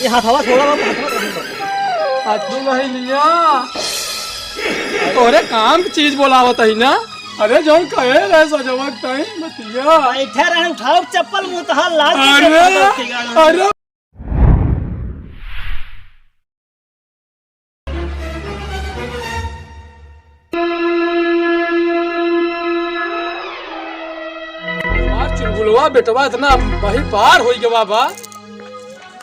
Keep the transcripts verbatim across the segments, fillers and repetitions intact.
ये हथवा छोड़ा बाबू, हथवा छोड़ा। हाथू नहीं लिया। तोरे काम की चीज बोलावत ही ना। अरे जौन कहे रहे सजवत तई बतिया। बैठे रहे, उठाओ चप्पल मुंह तो हाल लाल अरे, अरे। हमार चुलबुलवा बेटवा इतना बही पार होई गवा बा,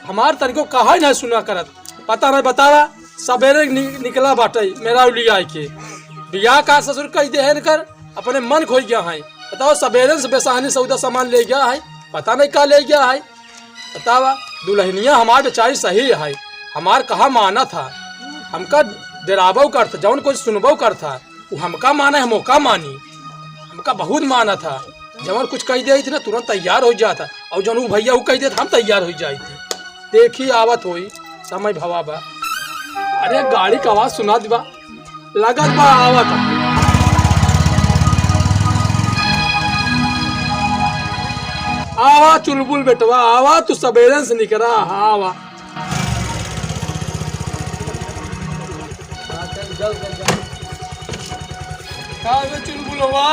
हमार तनिको कहा ही नहीं सुना करत। पता नहीं बतावा, सबेरे नि-, निकला बाटे मेहरारू लिया के। बियाह का ससुर कह दे है इनकर, अपने मन खोई गया है। बताओ, सबेरे से बेसाहनी सौदा सामान ले गया है, पता नहीं का ले गया है। बतावा, दुल्हनिया हमार बेचारी सही है, हमार कहा माना था, हमका डेराबो करता, जौन कुछ सुनबो करता, वो हमका माने, हम ओका मानी। हमका बहुत माना था, जौन कुछ कह दे थी ना, तुरंत तैयार हो जाता, और जौन वो भैया वो कह दे था, हम तैयार हो जाए थे। देखी आवत होई, समय भवा बा। अरे गाड़ी का आवाज सुना दिबा, लगत बा आवत। आवा चुलबुल बेटवा, आवा, तू सबेरन से निकरा, आवा। का बे चुलबुलवा?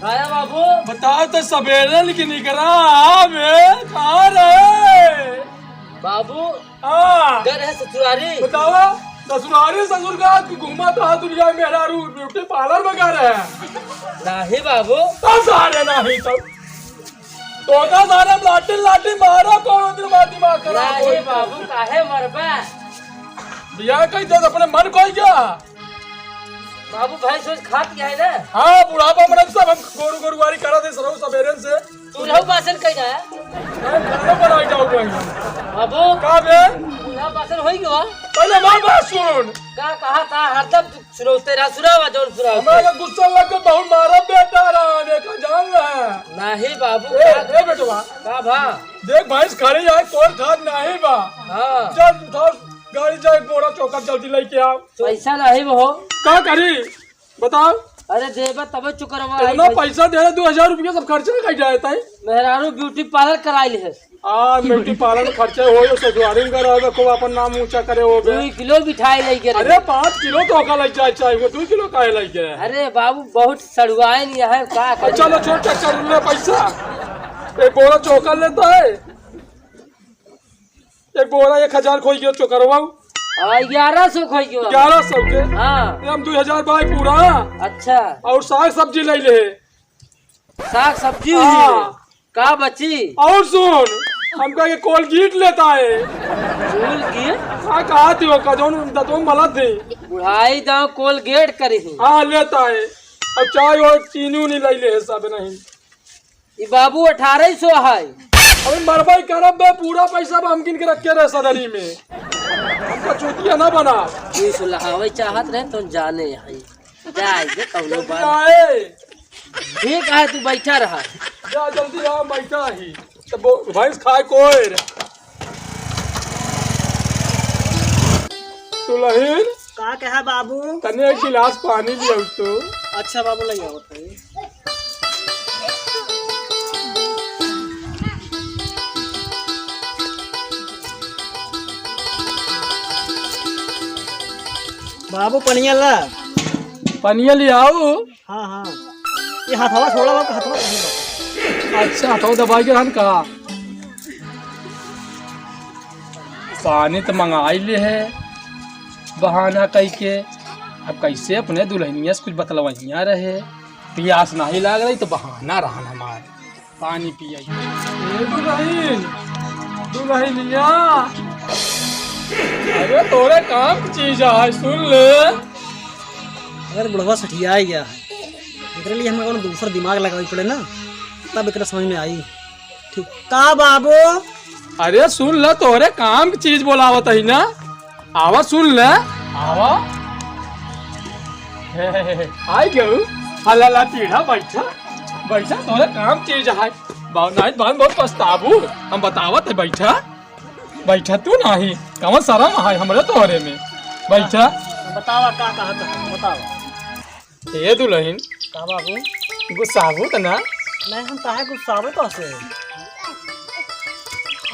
आया बाबू। बताओ तो सबेरन के निकरा, आ बे, कहाँ रहे? बाबू, हाँ। घर है ससुरारी। बतावा, ससुरारी ससुर का तू घूमा तो हाथ दुनिया में मेहरारू ब्यूटी पार्लर में कर है। नहीं बाबू। तो सारे नहीं तो। तोका सारे हम लाठी लाठी मारा, कौन उधर मार दिमाग खराब नहीं हो गया। बाबू, काहे मरबा? बियाह कही तो अपने मन कोई क्या? बाबू, भैंस वैंस खात गया है ना? हाँ, बुढ़ापा में सब हम गोरू गोरुवारी करा दे सरऊ सबेरन से। तू रहू बासन कही जाए। अरे, खाना बनाई जाओ भाई। बाबू। का बे? तू रहू बासन होई गवा? पहले हमार बात सुन। का कहा था? हरदम तू सुनौते रहा, सुनावा, जौन सुनावा। हमारा गुस्सा लग के बहुत मारा बेटा रहा, देखा जान रहा है। नहीं बाबू, ए, का ए बेटवा। का भा? देख भैंस खड़ी है, कोई खाद नहीं बा। हाँ। चल उठाओ गाड़ी, जाए बोरा चोकर जल्दी लेके आओ। पैसा नहीं वो। का करी? बताओ। अरे देबा तबे चुकरवा आई इतना भाई। पैसा दे रहे, दो हजार रुपया सब खर्चा कर जाए ताई। मेहरारू ब्यूटी पार्लर कराई ले है। आ, ब्यूटी पार्लर में खर्चा हो, यो ससुरारी में करावे को अपन नाम ऊंचा करे हो बे। दो किलो मिठाई लेके रहे। अरे पाँच किलो तो का लग जाए चाहे, वो दो किलो काहे लग गया? अरे बाबू बहुत सड़ुआए नहीं है, का करे? चलो छोड़, चक्कर में पैसा। एक बोरा चोकर लेता है। एक बोरा एक हजार खोई गयो चोकरवा। हाँ, ग्यारह सौ खोई गयो। ग्यारह सौ के? हाँ। ये हम दो हजार बाई पूरा। अच्छा। और साग सब्जी ले ले। साग सब्जी हुई हाँ। है। का बची? और सुन, हमका ये कोलगेट लेता है। कोलगेट? हाँ, कहा थी वो, का जौन दतों मला थे। बुढ़ाई दाव कोलगेट करी। हाँ, लेता है। और चाय और चीनी उनी ले ले है सब नहीं। ई बाबू अठारह सौ है। अबे मरबई करब बे, पूरा पैसा बा हम किन के रखे रहे सदरी में। हमका चूतिया ना बना। तू सुलहावे चाहत रहे तो जाने है। जाए दे कौनो जल्दी बात। आए। ठीक है, तू बैठा रहा। जा जल्दी आ, बैठा ही। तो बो-, भैंस खाए कोई रे। दुलहिन। का कहा बाबू? तने एक गिलास पानी लियाऊ तो। अच्छा बाबू, ले आओ तनी। बाबू पनिया ला। पनिया लियाऊ। हाँ, हाँ। ये हथवा छोड़ा बाबू, हथवा छोड़ा। अच्छा, हथवा दबाई के रहन का? पानी तो मंगाई ले है, बहाना कई के। अब कैसे अपने दुलहिनिया से कुछ बतलवहिया रहे, पियास नाही लाग रही तो बहाना रहन हमार। पानी पियाई। ए दुलहिन, दुलहिनिया, अरे तोरे काम की चीज है, सुन ले। अगर बुढ़वा सठिया गया है, एकरे लिए हमें कौनो दूसर दिमाग लगावे पड़े ना, तब एकरे समझ में आई। ठीक। का बाबू? अरे सुन ल, तोहरे काम की चीज बोलावत ही ना। आवा सुन ल, आवा। हे, हे, हे, हे, आई गऊ। हला ला पीढ़ा बैठा, बैठा, तोहरे काम चीज है। बाबू नाई बान बहुत पछताबू, हम बतावत है, बैठा, बैठा तू नाही, कवन शरम है हमरे तोहरे में, बैठा। बतावा का कहत है, बतावा। ए दुलहिन। का बाबू? गुस्साबू त ना? नहीं, हम काहे गुस्साबे तोहसे?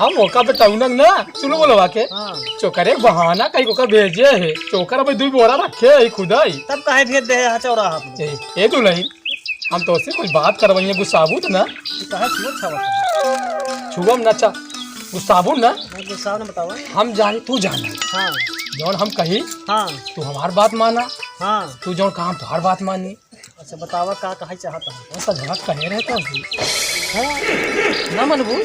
हम ओका बताऊ ना, ना, सुनो बोलवा के। हाँ। चोकर एक बहाना कहीं ओका भेजे है। चोकर अभी दुई बोरा रखे है खुदाई। तब काहे भेज दे है चौराहा पे? ए, ए दुलही, हम तोसे कुछ बात करवाइए, गुस्साबू तो ना? तू काहे छुअत छावत है? छुअम ना चा, गुस्साबू ना? मैं गुस्साबू ना बतावा। हम जाने, तू जाने। हाँ। जौन हम कही, हाँ। तू हमार बात माना। हाँ। तू जौन कहा, हम तोहार बात मानी। अच्छा, बतावा, का कहै चाहत है? वो सजवा कहे रहे तो भी। हाँ। ना मनबू?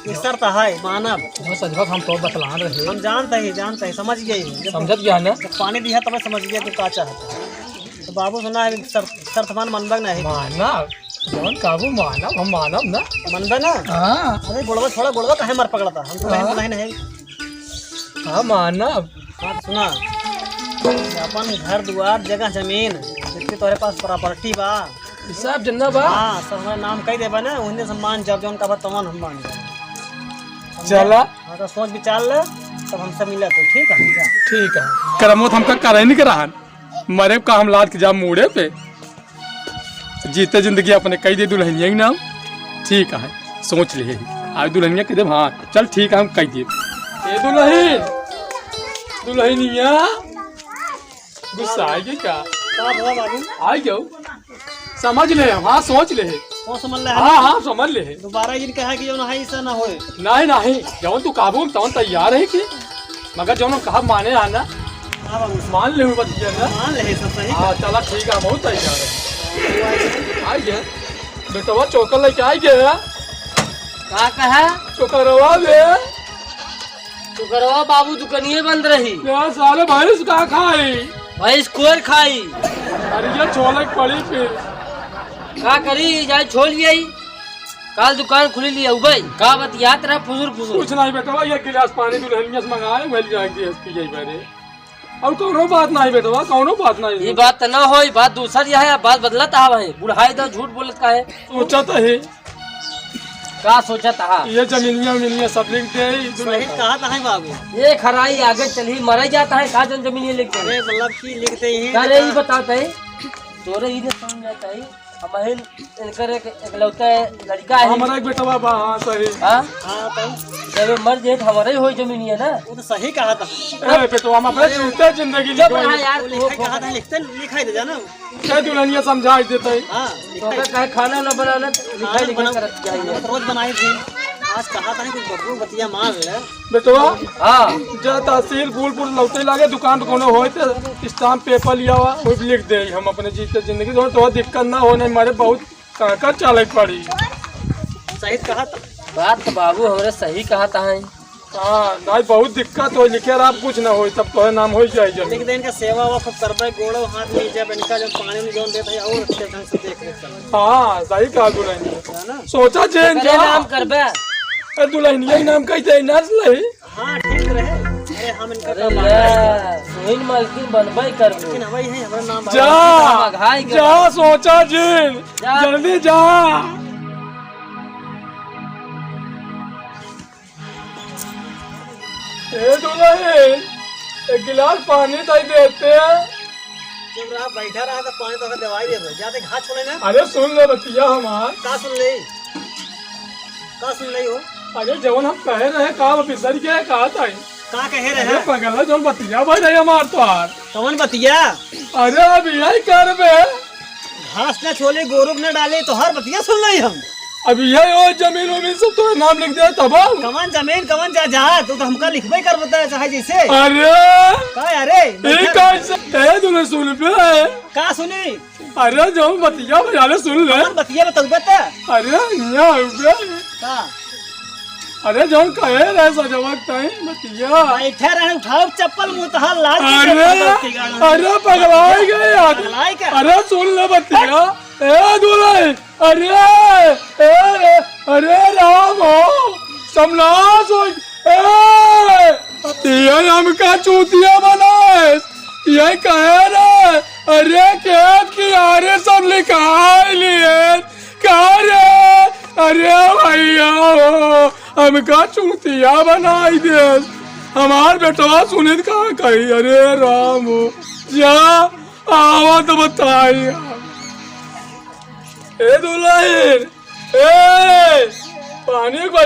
ये शर्त है, मानब। वो सजवा हम तो बतलान रहे। हम जानते ही, जानते ही, समझ गए ही। जब समझत गया ना? जब पानी दिया, तब समझ गया तू का चाहत है। तो बाबू सुना है, शर्त, शर्त मान मनबा नहीं। मानब, जौन काबू मानब, हम मानब ना। मनबे ना? हाँ। अरे गोड़वा छोड़ा, गोड़वा काहे मार पकड़ता? हम तो नहीं, हाँ। नहीं, नहीं। हाँ, मानब। बात सुना, ये अपन घर दुआर, जगह जमीन, जितनी तोहरे पास प्रॉपर्टी बा, ये सब जन्ना बा। हाँ, सब हमारे नाम कही देबा ना, उन्हें सम्मान जब जौन का बा तवन हम मान जाए। समझे? चला। हाँ, तो सोच विचार ले, तब हमसे मिला तो ठीक है, जा। ठीक है। करमो तो हमका करे नहीं के रहन, मरे का हम लाद के जा मूड़े पे। जीते जिंदगी अपने कही दे दुल्हनिया के नाम। ठीक है, सोच ले। आज दुल्हनिया कह दे, हाँ, चल ठीक है, हम कह दे। ए दुल्हन, दुल्हनिया, गुस्सा आएगी क्या? का हुआ बाबू? आ गयो। समझ ले, हाँ, सोच ले। कौन समझ ले? हाँ, हाँ, समझ ले। दोबारा इनका है कि जो ना है, ऐसा ना होए। नहीं, नहीं, जौन तू काबू में तौन तैयार है कि मगर जौन हम कहा माने आ ना, हाँ बाबू। मान ले बतिया ना। मान ले सब सही। हाँ, चला ठीक है, बहुत तैयार है। आई गए। बेटवा चोकर लेके आई गए। का कहा? चोकरवा ले। चोकरवा बाबू दुकनिए बंद रही। यार साले भैंस का खाई? भैंस कोर खाई। अरे ये छोले पड़ी फिर। का करी, जाए छोल गई। काल दुकान खुली लिया उबई। का बतियात रहा फुसुर फुसुर। कुछ नहीं बेटवा, ये गिलास पानी दुल्हनिया से मंगाए, वही जाके पिए बारे। और कौनो बात नहीं बेटवा, कौनो बात नहीं। ये बात तो ना हो, ये बात दूसर यह है, बात बदलत आवा है, बुढ़ाई तो झूठ बोलत का है। सोचत है। का सोचत हा? ये जमीनिया उमीनिया सब लिख दे, ई दुनिया सही का। कहा था है बाबू। ये खराई आगे चली, मरे जाता है, का जन जमीनिया लिख दे? अरे मतलब की लिख दे ही का रे, ई बताते हैं, तोरे ई नहीं समझ में आता है। हम हिन इनकर एक, एकलौता लड़का है। हमारा एक बेटवा बा, हाँ, सही। हाँ? हाँ, तो? जब मर जाए तो हमारा ही होई जमीनिया ना। वो तो सही कहा था। ए, बेटवा, हम अपने अरे, जूते जिंदगी चुप रहा लिखवाई। यार, वो तू लिखा हो कहा था, लिखते, लिखाई दे जाना। ए, दुल्हनिया समझाई देते हैं। हाँ, तो लिखाई। अगर कहे खाना ना बनाना, तो लिखाई खाना लिखाई बना-, करत जाइए। रोज बनाई थी। आज कहा था कुछ बबलू बतिया मार ले। बेटवा, हाँ। जा तहसील फूल फूल लौटे लागे, दुकान पे कोनो होए तो स्टाम्प पेपर लिया हुआ, वो भी लिख दे। हम अपने जीते जिंदगी जो तो दिक्कत ना हो, नहीं मारे बहुत काका चाले पड़ी। सही कहा था। बात तो बाबू हमरे सही कहा था है। हाँ, नहीं बहुत दिक्कत हो, लिखे रहा कुछ ना हो, तब तो नाम हो जाए जब। लेकिन इनका सेवा हुआ खूब करबे, गोड़ो हाथ में जब इनका जब पानी में जौन देते हैं और अच्छे ढंग से देख रेख करबे। हाँ, सही कहा दुल्हन। है ना? सोचा जे करे जा। नाम करबे। ए, दुल्हनिया के नाम कही दे, नाच लही। हाँ, ठीक रहे। अरे, हम इनका अरे काम ले, आए। सोहिन मालकिन बनबे करबो। लेकिन हमारी है, हमारा नाम जा, हम अघाई के जा, सोचा जिन, जा। जल्दी जा। ए दुल्हन, एक गिलास पानी दे देते। चुप रहा, बैठा रहा तो पानी तो देवाई दे दो। जाते घास छोले ना। अरे सुन ले बतिया हमार। का सुन ले? का सुन ले हो? अरे जवन हम कहे रहे, का बिसर गया, का ताई? का कहे रहे? अरे पगला, जवन बतिया भाई रहे हमार तोहार। कवन बतिया? अरे अब यही करबे। घास ना छोले, गोरू ना डाले, तोहार बतिया सुन ले हम। अब यही हो, जमीन उमीन सब तोरे नाम लिख दे तब हम। कवन जमीन, कवन जायदाद, तू तो हमका लिखबे कर बता, चाहे जैसे। अरे। का अरे? ई कैसे? ए, तूने सुन पे? का सुनी? अरे, जो बतिया बजाले सुन ले। कौन बतिया बताऊ बता? अरे, यहाँ हो गया। का? अरे, जो कहे रहे सजवक ताई बतिया। बैठे रहे, उठाओ चप्पल मुंह तहार लाल की अरे, चप्पल होती गाना। अरे, पगलाई गए यार। पगलाई का? अरे, सुन ले बतिया। ए, दुल्हन, अरे, ए, अरे, राम हो, समनाश हो, ए, ये हमका चूतिया बनाए। ये कहे रे, अरे खेत कियारे सब निकाल लिए। का रे? अरे भैया हो, हमका चूतिया बनाई दे। हमार बेटवा सुनित का कही, अरे राम हो, जा, आवा तो बताई। ए दुल्हन, ए, पानी को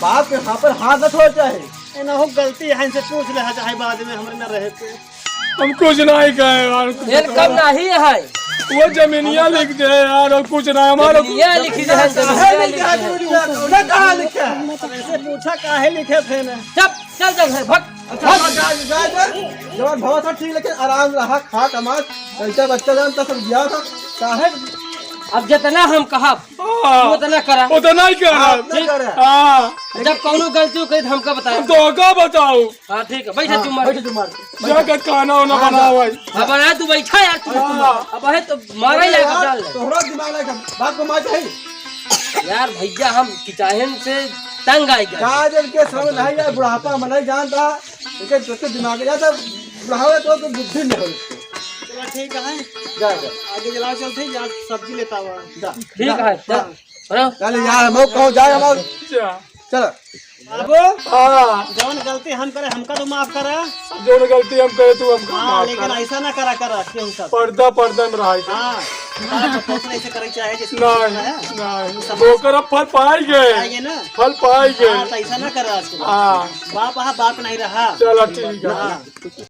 बाप के हाथ पर हाथ न छोड़ चाहे। ए, ना हो, गलती है, इनसे पूछ ले, चाहे बाद में हमरे ना रहे थे। हम कुछ नहीं कहे यार। ये कम नहीं है। वो जमीनिया लिख दे यार, और कुछ ना हमारा। जमीनिया लिख दे, जमीनिया काहे लिख लिखे दे। है, तूने कहाँ लिखा है? अब ऐसे पूछा काहे लिखे थे ना? चुप, चल, चल घर, भाग। अच्छा, जा, जा, जा, जा। जवन भवा था ठीक, लेकिन आराम रहा, खा कमा, कैसे बच्चा जान तक सब दिया था, काहे? अब जितना हम कहब, हाँ। उतना करा। उतना ही करा। हाँ, उतना ठीक। करा। हाँ। जब कौनो गलती हो कही तो हमका बताए। हम तो का बताऊ? हाँ, ठीक है, बैठा हाँ, तू मार। बैठा तू मार। जा के खाना वाना हाँ, बनाओ जा। भाई। अब बना तू बैठा यार तू। हाँ। अब है तो मारा ही अरे लगा यार, डाल ले। तोहरा दिमाग लगा, बाप को मार चाहिए। यार भैया हम किचाहन से तंग आई गए। का जब के समझ नहीं यार, बुढ़ापा में नहीं जानता, इनके तो दिमाग ज्यादा बुढ़ावे तो, तो बुद्धि नहीं हो इसको। चलो ठीक है, जा, जा। आगे जलाओ चलते हैं, यहाँ सब्जी लेता हुआ। जा, ठीक जा। है, जा। हाँ। चलो। चल यार, हम कहूँ जाए हम। जा। चलो। बाबू, हाँ। जौन गलती हम करे, हमका तो माफ करा। जौन गलती हम करे, तू हमका हाँ, माफ लेकिन करा। ऐसा ना करा, करा, क्यों सब? पर्दा, पर्दा में रहा है। हाँ, बाप तो कुछ नहीं से करे चाहे, जैसे नहीं, है। नहीं। सब ओकर अब फल पाएंगे। पाएंगे ना? फल पाएंगे। हाँ, तो ऐसा ना करा आजकल। हाँ। बाप, हाँ, बाप नहीं रहा। चलो, ठीक है। हाँ।